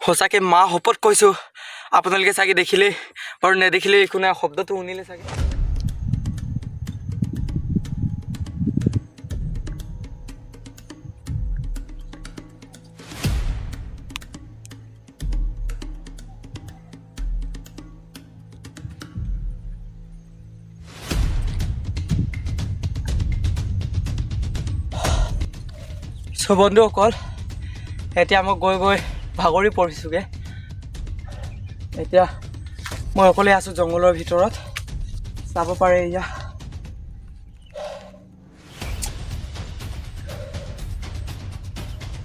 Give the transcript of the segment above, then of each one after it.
সঁচাকৈ মা শপত কৈছোঁ, আপোনালোকে চাগে দেখিলেই বাৰু, নেদেখিলেই একো নাই, শব্দটো শুনিলে চাগে। চ' বন্ধুসকল, এতিয়া মই গৈ গৈ ভাগৰি পৰিছোঁগৈ। এতিয়া মই অকলে আছোঁ জংঘলৰ ভিতৰত, চাব পাৰে এয়া।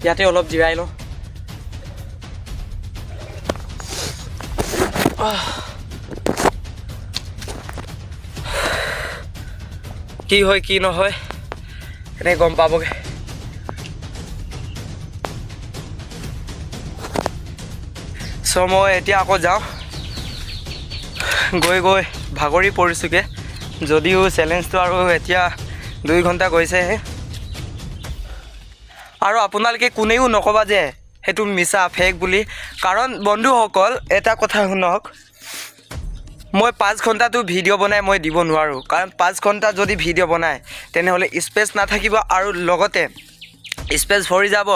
ইয়াতে অলপ জিৰাই লওঁ। কি হয় কি নহয় এনেই গম পাবগৈ। চ' মই এতিয়া আকৌ যাওঁ, গৈ গৈ ভাগৰি পৰিছোঁগৈ, যদিও চেলেঞ্জটো আৰু এতিয়া 2 ঘণ্টা গৈছেহে। আৰু আপোনালোকে কোনেও নক'বা যে সেইটো মিছা, ফেক বুলি। কাৰণ বন্ধুসকল, এটা কথা শুনক, মই 5 ঘণ্টাটো ভিডিঅ' বনাই মই দিব নোৱাৰোঁ। কাৰণ 5 ঘণ্টা যদি ভিডিঅ' বনায়, তেনেহ'লে স্পেচ নাথাকিব আৰু লগতে স্পেচ ভৰি যাব।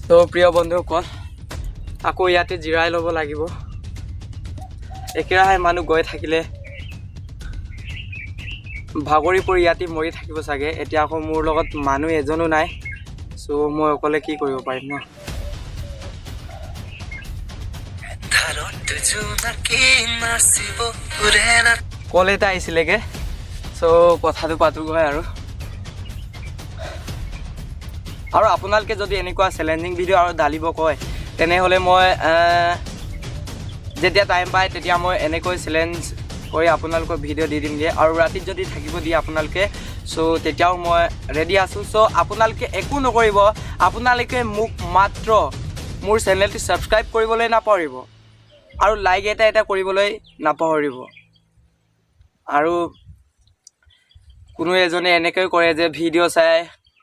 ত' প্ৰিয় বন্ধুসকল, আকৌ ইয়াতে জিৰাই ল'ব লাগিব। একেৰাহে মানুহ গৈ থাকিলে ভাগৰি পৰি ইয়াতে মৰি থাকিব চাগে। এতিয়া আকৌ মোৰ লগত মানুহ এজনো নাই। চ' মই অকলে কি কৰিব পাৰিম ন? আন্ধাৰত জোনাকী নাচিব উৰে না। কল এটা আহিছিলেগৈ, চ' কথাটো পাতোগৈ। আৰু আপোনালোকে যদি এনেকুৱা চেলেঞ্জিং ভিডিঅ' আৰু ঢালিব কয়, তেনেহ'লে মই যেতিয়া টাইম পায় তেতিয়া মই এনেকৈ চেলেঞ্জ কৰি আপোনালোকক ভিডিঅ' দি দিমগৈ। আৰু ৰাতিত যদি থাকিব দিয়ে আপোনালোকে, চ' তেতিয়াও মই ৰেডি আছোঁ। চ' আপোনালোকে একো নকৰিব, আপোনালোকে মোক মাত্ৰ মোৰ চেনেলটো ছাবস্ক্ৰাইব কৰিবলৈ নাপাহৰিব আৰু লাইক এটা এটা কৰিবলৈ নাপাহৰিব। আৰু কোনো এজনে এনেকৈ কৰে যে ভিডিঅ' চাই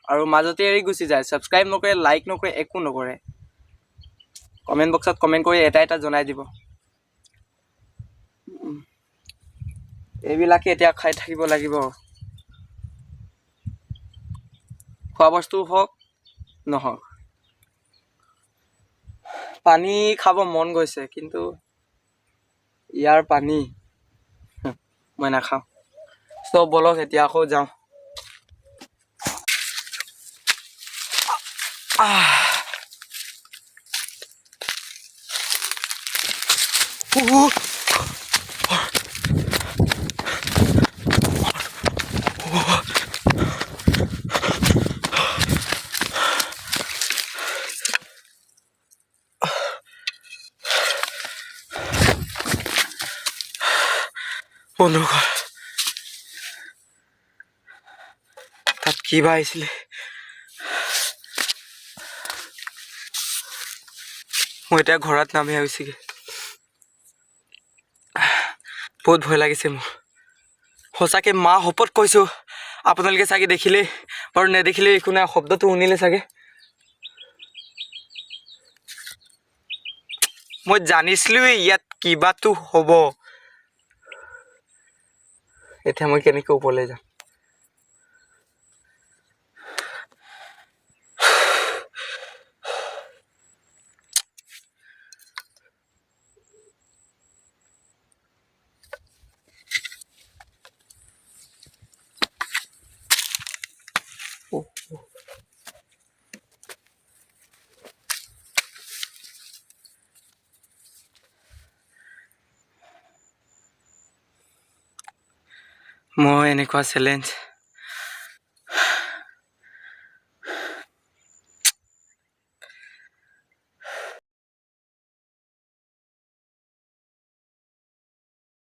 আৰু মাজতে এৰি গুচি যায়, ছাবস্ক্ৰাইব নকৰে, লাইক নকৰে, একো নকৰে। কমেণ্ট বক্সত কমেণ্ট কৰি এটা এটা জনাই দিব। এইবিলাকে এতিয়া খাই থাকিব লাগিব, খোৱা বস্তু হওক নহওক। পানী খাব মন গৈছে, কিন্তু ইয়াৰ পানী মই নাখাওঁ। চ' ব'লক, এতিয়া আকৌ যাওঁ। আহ। উহ। বন্ধুসকল, তাত কিবা আহিছিলে। মই এতিয়া ঘৰত নামি আহিছোগৈ। বহুত ভয় লাগিছে মোৰ। সঁচাকৈ মা শপত কৈছোঁ, আপোনালোকে চাগে দেখিলেই বাৰু, নেদেখিলেই একো নাই, শব্দটো শুনিলে চাগে। মই জানিছিলোঁৱেই ইয়াত কিবাটো হ'ব। এতিয়া মই কেনেকৈ ওপৰলৈ যাম? অ'। মই এনেকুৱা চেলেঞ্জ